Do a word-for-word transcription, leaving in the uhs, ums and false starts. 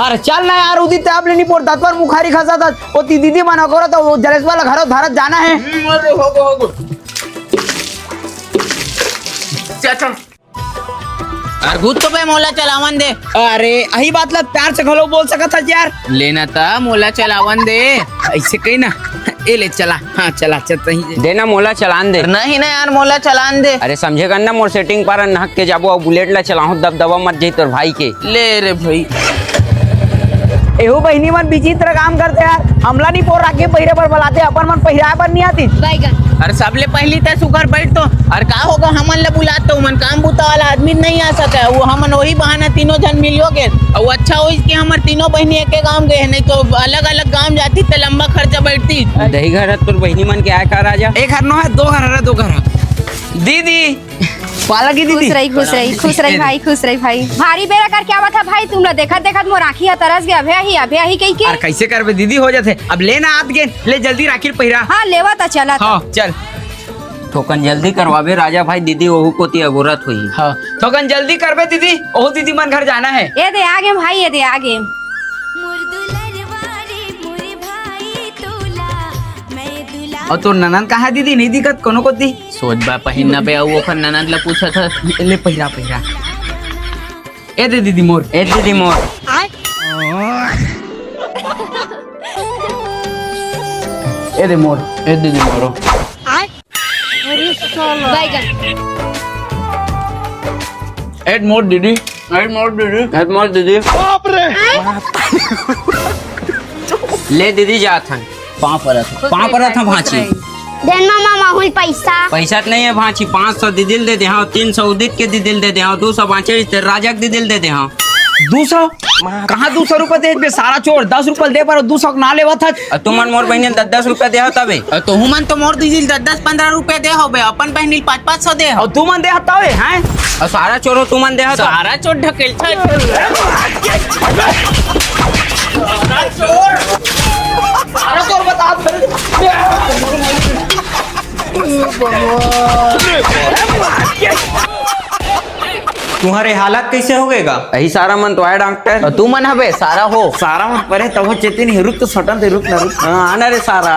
अरे चल ना यार, उदित, अब ले नी पोर दतवर मुखारी खसा था। ओ ती दीदी मन करो तो वो जलेसवा ला घरो धारत जाना है। हम्म, अरे हो गो, हो गो। चल, चल। अरे गुद तो बे, मोला चलावन दे। अरे, अही बात ला प्यार से घलो बोल सकत हस यार। लेना ता, मोला चलावन दे। ऐसे कही ना। ए ले चला, हाँ चला, चल तही। देना मोला चलान दे। नहीं ना यार, मोला चलान दे। अरे समझे कर ना, मोर setting पारा नहक के जाबो, अउ bullet ला चलाहूं, दबदबा मत जाई तोर भाई के। ले रे भाई। एहू बहिनी मन विचित्र काम करथे यार, हमला नी पोर राखी पहिरे बर बलाथे, अपन मन पहिराए बर नी आतिस। बैगन। अरे सबले पहिली तैं सुघर बैठ तो, अरे का होगे हमन ला बुलात तो, उमन काम बुता वाला आदमी नहीं आ सके, वो हमन वही बहाना तीनों झन मिलियो गे, अउ अच्छा होइस कि हमर तीनों बहिनी एके गांव गे हे, नहीं तो अलग-अलग गांव जातिस त लंबा खर्चा बैठतिस। दही घर ह तोर बहिनी मन के आय का राजा? एक घर नो हे, दो घर हरे, दो घर ह। दीदी, पाला की दीदी। खुश रही, खुश रही, खुश रही भाई, खुश रही भाई। भारी बेरा करके आवत हा भाई, तुमला देखत देखत मोर आँखी ह तरस गे, अभे आही, अभे आही कहिके। अरे कैसे करबे दीदी, हो जाथे। अब लेना आत गे, ले जल्दी राखी पहिरा। हाँ, लेवा त चलत। हाँ, चल। थोकन जल्दी करवाबे राजा भाई, दीदी ओहू कोती अगोरत होही। हाँ, थोकन जल्दी करबे दीदी, ओहू दीदी मन घर जाना हे। ए दे आगे भाई, ए दे आगे। मोर दुलरवा रे मोर भाई तोला, मैं दुला। अउ तोर ननद कहाँ हे दीदी, नहीं दिखत कोनो कोती? सोचबा पहिरना बे, अउ ओखर ननद ला पूछत हस। ले पहिरा, पहिरा। ए दे दीदी मोर। ए दीदी मोर। ए दे मोर। ए दीदी मोरो। बैगन। एड मोर दीदी। एड मोर दीदी। एड मोर दीदी। बाप रे। ले दीदी जात हन। पाँव परत हन। पाँव परत हन भांची। देन मामा माहुल पैसा। पैसा त नहीं हे भांची, पाँच सौ दीदी ल दे दे हंव, तीन सौ उदित के दीदी ल दे दे हंव, दू सौ बांचे रिहिस ते राजा के दीदी ल दे दे हंव। दू सौ? कहाँ दू सौ रुपया दे बे सारा चोर, दस रुपया दे बर दू सौ के ना लेवत हस। अ तुमन मोर बहिनी ल दस दस रुपया दे हव तबे। अ तुहू मन तो मोर दीदी ल दस दस पन्द्रह रुपया दे हव बे, अपन बहिनी ल पाँच पाँच सौ दे हव। अउ तुमन दे हव तबे, हैं? अ सारा चोर हो तुमन दे हव तबे। सारा चोर ढकेल छा। सारा चोर। सारा चोर बता। तुम्हारे हालत कैसे हो गए गा? यही सारा मन तो आए डॉक्टर। अउ तुमन हबे सारा हो। सारा मन परे तब हो चेते नहीं, रुक तो सटन दे, रुक ना, रुक। हाँ, आना रे सारा।